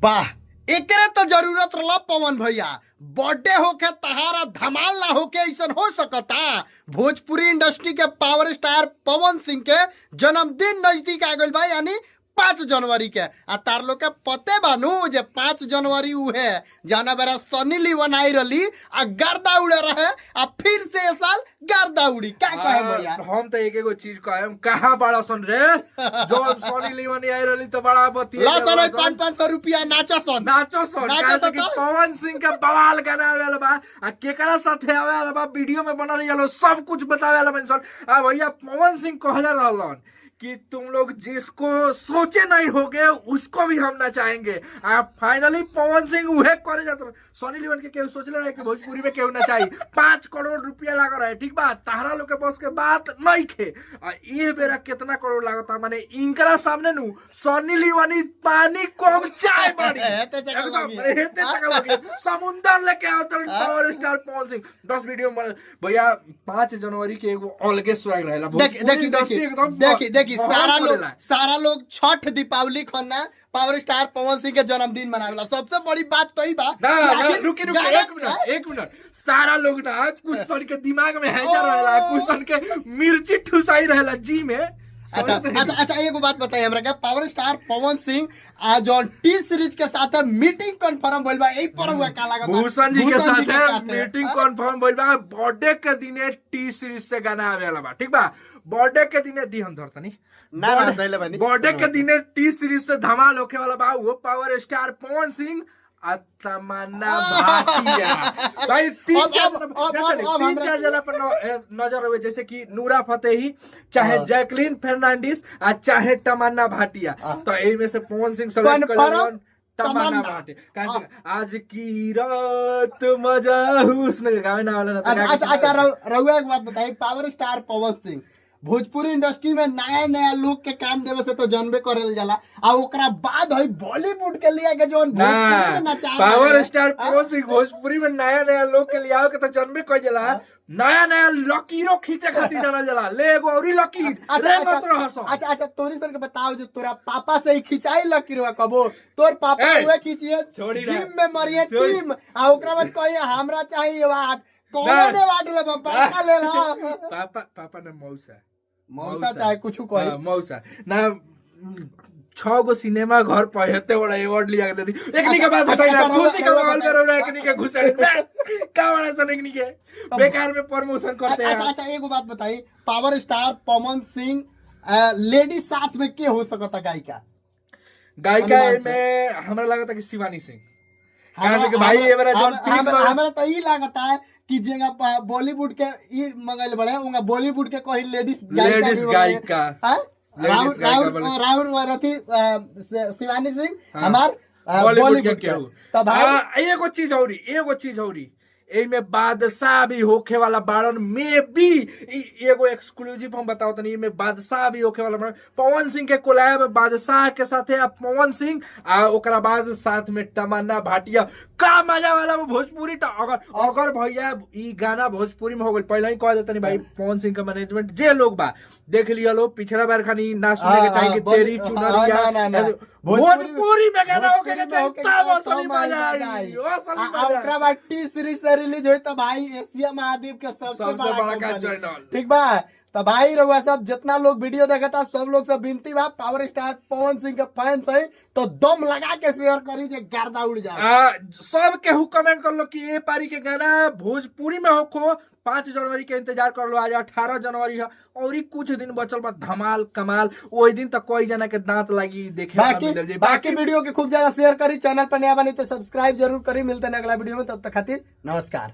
वाह, एकरे तो जरूरत रहला पवन भैया। बर्थडे होके तहारा धमाल ना होके, ऐसन हो सकता? भोजपुरी इंडस्ट्री के पावर स्टार पवन सिंह के जन्मदिन नजदीक आ गइल बा, यानी 5 जनवरी के। आ तार लोग के पते बानू जे 5 जनवरी उहे जाना बेरा सनी लीवन आई रही आ गर्दा उड़े रहे, आ फिर से ये साल गर्दा उड़ी। का कहे भैया? हम तो एक एगो चीज कहेम, कहाँ बड़ा सन रे? जो सनी लीवन आई रही तो बड़ा बतिया। ला सन 500-500 रुपया, नाचा सन। नाचो सन। नाचो। काहे से सन कि तो? पवन सिंह के बवाल गाना आवे वाला बा आ केकरा साथे आवे वाला बा, वीडियो में बनल रही, सब कुछ बतावे वाला बन सन। आ भैया, पवन सिंह कहले रहलन कि तुम लोग जिसको सोचे नहीं होगे, उसको भी हम नचाएंगे। आ फाइनली पवन सिंह उहे करे जात रहे। सनी लीवन के केहू सोचले रहे कि भोजपुरी में केहू नचाई? 5 करोड़ रुपया लागल रहे, ठीक बा? ताहरा लोग के बस के बात नहीं खे। आ ये बेरा कितना करोड़ लागता, माने इनकरा सामने नु सनी लीवनी पानी कम चाय बड़ी। हेते चका एकदम लगी। हेते चका लगी। समुंदर लेके आवत power star Pawan Singh. 10 video में भैया, 5 जनवरी के एगो अलगे स्वैग रहेला। देखी भोजपुरी देखी इंडस्ट्री देखी एकदम देखी देखी, माहौल सारा लोग बनेला। सारा लोग छठ दीपावली खन्ना पावर स्टार पवन सिंह के जन्मदिन मनावेला। सबसे बड़ी बात तो ही बा ना कि ना आखिर रुकी रुकी। गाना एक मिनट, एक मिनट। सारा लोग ना, कुछ सन के दिमाग में हैजा रहेला, कुछ सन के मिर्ची ठुसाई रहेला जी में। अच्छा अच्छा अच्छा, एगो बात बताइए हमरा के, पावर स्टार पवन सिंह आ जो टी सीरीज के साथ मीटिंग कंफर्म भइल बा, एही पर हुआ का लागत बा? भूषण जी के भूषण साथ मीटिंग कंफर्म भइल बा। बर्थडे के दिने टी सीरीज से गाना आवे वाला बा, ठीक बा? बर्थडे के दिने दी हम धरतनी। ना, ना, धइले बानी। बर्थडे के दिने टी सीरीज से धमाल होखे वाला बा। वो पावर स्टार पवन सिंह आ तमन्ना भाटिया, भाई तीन चार अब तीन हमरा चार जना पर नजर हुए, जैसे कि नूरा फतेही, चाहे जैकलिन फर्नांडिस आ चाहे तमन्ना भाटिया। तो एही में से पवन सिंह सेलेक्ट कर Confirm लेलन तमन्ना तमन्ना। भाटिया। काहे से आज की रात मजा हुस्न के गावे ना वाला ना। अच्छा अच्छा अच्छा, रउआ एक बात बताई, power star Pawan Singh Bhojpuri industry में नया नया लोग के काम देवे से तो जानबे करल जाला, आ ओकरा बाद हई बॉलीवुड के लिया के जोन भोजपुरी में नचा पावर रहे। स्टार पवन सिंह भोजपुरी में नया नया लोग के लियाओ के तो जनबे कह जाला, नया नया लकीरों खींचे खातिर जानल जाला। ले एगो औरी लकीर अच्छा रेंगत रहस। अच्छा अच्छा, तोरी सर के बताओ जो तोरा पापा से ही खिंचाई लकीरवा कबो? तोर पापा ए, हुए खींचिए छोड़ी ना। जिम में मरिए छोड़ी। टीम, आ ओकरा बाद कहिए हमरा चाहिए वाट कौनो ना। ने वाट लेबा, बड़का ले ला। पापा पापा ना, मौसा। मौसा चाहे कुछ कही। हाँ, मौसा ना। छह गो सिनेमा घर पर हेते बड़ा अवार्ड लिया के दे दी। एकनी के बात बताई ना। अच्छा, खुशी के रउआ माहौल में बताई। रह एकनी के घुसे का बड़ा सन। एकनी के बेकार में प्रमोशन करते अच्छा हैं। अच्छा अच्छा, एगो बात बताई, power star Pawan Singh lady साथ में के हो सकता गायिका? गायिका अनुमान से। में हमरा लगता कि शिवानी सिंह। कहाँ से कि भाई ये मेरा जौन पीक हमरा तो ई लागता है कि जेंगा बॉलीवुड के ई मंगल बड़े, उंगा बॉलीवुड के कोई लेडीज गायिका लेडीज भी बड़े। गायिका। हाँ? लेडीज राहुल गायिका राहुल बड़े। राहुल रथी शिवानी सिंह हमार बॉलीवुड के बॉलीवुड के केहू। तो भाई एगो चीज औरी, एगो चीज औरी, एमे बादशाह भी होखे वाला बाड़न। मे बी एगो एक्सक्लूसिव हम बताओ तनी, एमे बादशाह भी होखे वाला बाड़न। पवन सिंह के कोलैब बादशाह के साथे, आ पवन सिंह आ ओकरा बाद साथ में तमन्ना भाटिया, का मजा वाला वो भोजपुरी। त अगर अगर भैया ई गाना भोजपुरी में हो गइल, पहले ही कह देतनी भाई, पवन सिंह का मैनेजमेंट जे लोग बा, देख लिया लो। पिछला बार खानी ना सुने के हाँ, चाहिए कि हाँ, तेरी हाँ, चुनरिया ना, ना, ना। भोजपुरी में गाना होके के भोजपुरी में चाहिए होके तब के असली तब मजा मजा आई। आई। असली आ मजा ओकरा बाद टी सीरीज से रिलीज होई तो भाई एशिया महाद्वीप के सबसे सबसे बड़ा बड़का कंपनी। चैनल। ठीक बा? तो भाई रउआ सब जितना लोग वीडियो देखता, सब लोग से विनती बा, पावर स्टार पवन सिंह के फैंस है तो दम लगा के शेयर करी जे गर्दा उड़ जाए। सब केहू कमेंट कर लो कि ए पारी के गाना भोजपुरी में होखो। 5 जनवरी के इंतजार कर लो। आज 18 जनवरी है और ही कुछ दिन बचल बा। धमाल कमाल ओही दिन तक कोई जना के दांत लागी देखे वाला बाकी मिलल जाई। बाकी वीडियो के खूब ज्यादा शेयर करी, चैनल पर नया बनी तो सब्सक्राइब जरूर करी। मिलते हैं अगला वीडियो में, तब तक खातिर नमस्कार।